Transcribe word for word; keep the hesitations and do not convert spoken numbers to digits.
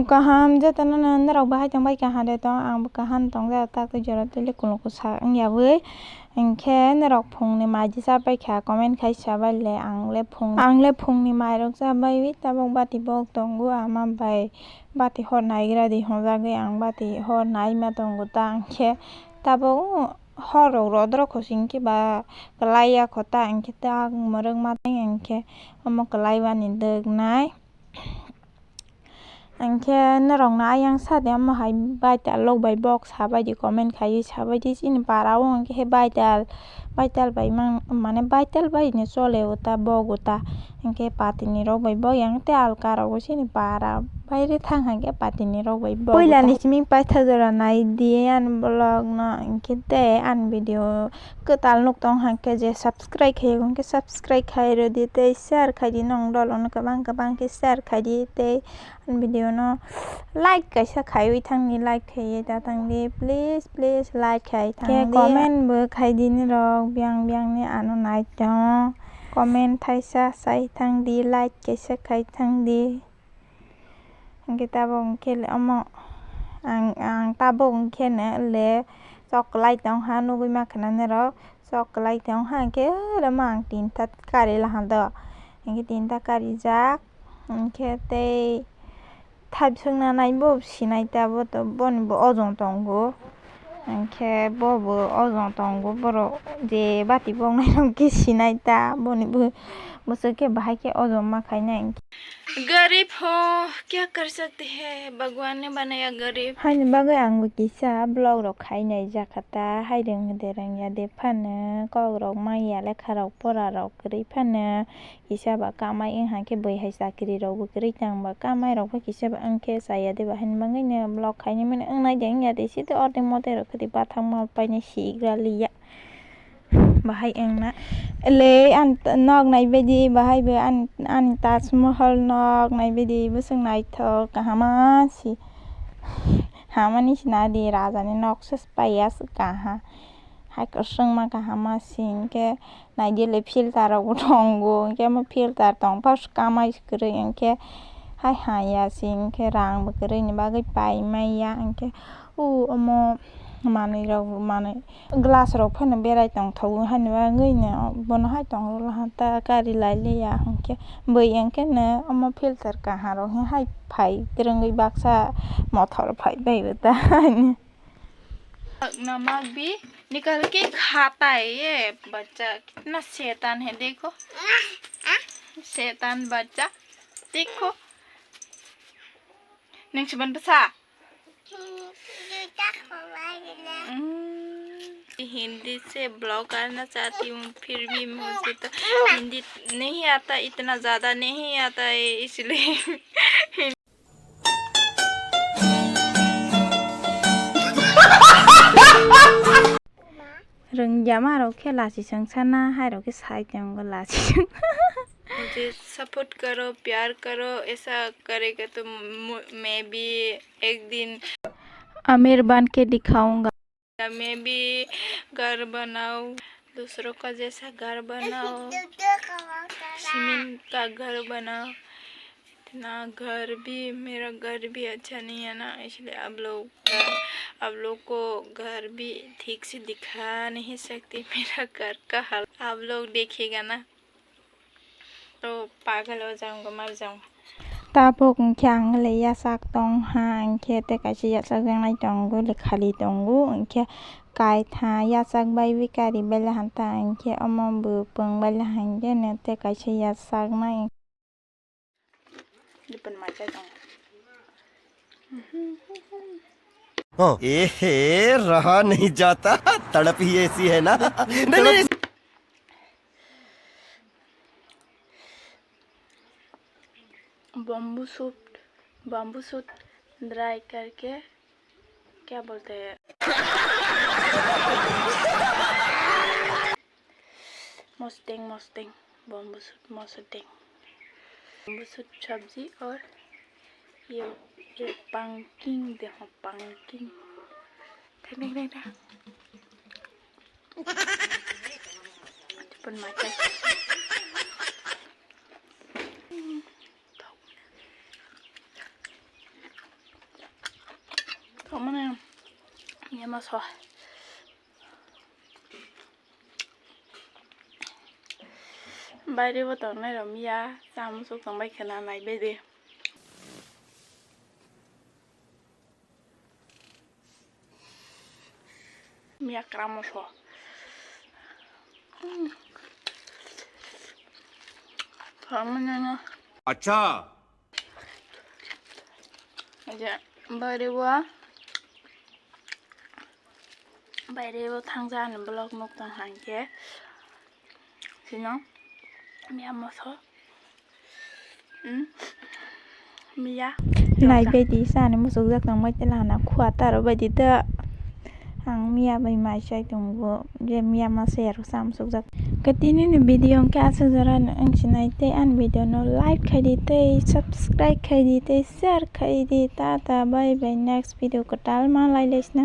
Kaham jotono norok bahai tongbai kaham de tong, ang bo kaham tong jak, tak twi jora twi le kuluk sak wng ya bwi. Hinkhe norok phungni mai di chabai kha, comment khai chabai le, ang le phung, ang le phungni mai rok chabai wi tabuk bati bok tongo ama bai. Bati hor naigra di hwnjagwi ang bati hor naima tongo ta, hinkhe tabuk hor rok rodrok kho se hinkhe ba kwlai ya kho ta, hinkhe ta mwrwk ma tang hinkhe omo kwlai bani dwk nai. Hinkhe norokno ayang sa de omo hai baital rok bai bok sabai di, comment khaiwi sabai di, chini para o hinkhe he baital, baital bai mang, mane baital bai no chole o ta, bok o ta. Hinkhe patini rok bai bok yang tei alka rok bo chini para baire thang hinkhe patini rok bai bok. Puila ni simi paitha jora nai di ani vlog no, hinkhe tei ani video kwtal nuk tong hinkhe je subscribe khaiya hinkhe subscribe khai rw di tei share khai di, nong dol ono kwbang kwbang khe share khai di tei ani video no like kaisa khaiwi thang di, like khaiwi ta thang di, please please like khai thang di. Comment bo khai di norok, biyang biyang ni ano nai tong. Comment thaisa sai thang di, like kaisa khai thang di. Hinkhe tabuk hinkhe le omo ang, ang tabuk hinkhe no le chok kwlai tong ha, nugwi ma khna norok chok kwlai tong ha, hinkhe omo ang tinta kari laha do, hinkhe tinta karijak, hinkhe tei thaipswk nanai bo sinai ta, bo to boni bo ojong tongo. Hinkhe bo bo ojong tongo, borok je bati boknai rok khe sinai ta, boni bo bwswk khe bahai khe ojong ma khainai. गरीब हो, क्या कर सकते हैं, भगवान ने बनाया गरीब। Haini bagwi ang bo kisa vlog rok khainai jakha ta, hai rwng de rwngya de phano, kok rok manya lekha rok pora rok kwrwi phano, kisa ba kamai wng hai khe bwihai chakri rok bo kwrwi tang ba kamai rok bo kisa ba wng khe chaya de ba haini bagwi no vlog khainai mani wng nai de wng ya de site ordek mote rok khe de bathang ma painai sigra liya. Bahai wngna le ang nok naibaidi, bahai bo ani, ani Taj Mahal nok naibaidi, bwswk naithok kaham si. Hamani sinadi rajani nok se paiya se kaham. Hai kwchwngma kaham si hinkhe naidi le filter rok bo tongo, hinkhe omo filter tong phai kamai kwrwi hinkhe hai haya si hinkhe rang bo kwrwini bagwi paimaya hinkhe o omo manwi rok manwi. Glass rok phano berai tongthogo hani bagwino bono hai tongo ta kari lai liya hinkhe bwi hinkhe no omo filter kaham rok hai phai kwrwngwi baksa mothor phai bai bo ta. Namak bhi nikal ke khata hai ye bachcha, kitna shaitan hai dekho, shaitan bachcha dekho. Nang chuban basa. Hindi से ब्लॉग करना चाहती हूँ, फिर भी मुझे तो हिंदी नहीं आता, इतना ज़्यादा नहीं आता है, इसलिए। Rwngya ma rok khe lachi chwng sana, hai rok khe sai tongo lachi chwng. मुझे सपोर्ट करो, प्यार करो, ऐसा करेगा तो मु-, मैं भी एक दिन अमीर बन के दिखाऊंगा। मैं भी घर बनाओ, दूसरों का जैसा घर बनाओ, सीमेंट का घर बनाओ। इतना घर भी, मेरा घर भी अच्छा नहीं है ना, इसलिए आप लोग का, आप लोग को घर भी ठीक से दिखा नहीं सकती, मेरा घर का हाल आप लोग देखिएगा ना। तो पागल हो जाऊंगा, मर जाऊंगा। Tabuk hinkhe ang le yachak tong ha, hinkhe tei kaisa yachak jaknai tongo, le khali tongo, hinkhe kaitha yachak bai bikari bai le hanta, hinkhe omo bo pwng bai le hinkhe no tei kaisa yachaknai. Dipon machai tong. Oh. ए हे, रहा नहीं जाता, तड़प ही ऐसी है ना। नहीं, नहीं, नहीं। Bamboo shoot, bamboo shoot dry करके क्या बोलते हैं? Mosdeng, mosdeng, bamboo shoot, mosdeng. Bamboo shoot sabji aur ye, ye pumpkin dekho, pumpkin. Thek, thek, thek, thek. Chupon machai. So. Baire bo tongnai rok miya, cha musuk tongbai khwna naibai di. Miya kwramo so. Mm. Thangmani no. Acha. Aja, baire bo, baire bo thangja ani vlog nuk tong hangke. Sino, miya moso. Mm. Miya. Naibai di, sani musuk jak tong mai tela hana khua taro bai di da. Ang miya bai mai chai tongo, je miya ma se aro sam sukjak. Khe tini ni video hwnkhe aswk jora no wng sinai tei ani video no like khai di tei subscribe khai di tei share khai di. Tata bye bye, next video kwtal ma lai lai sina.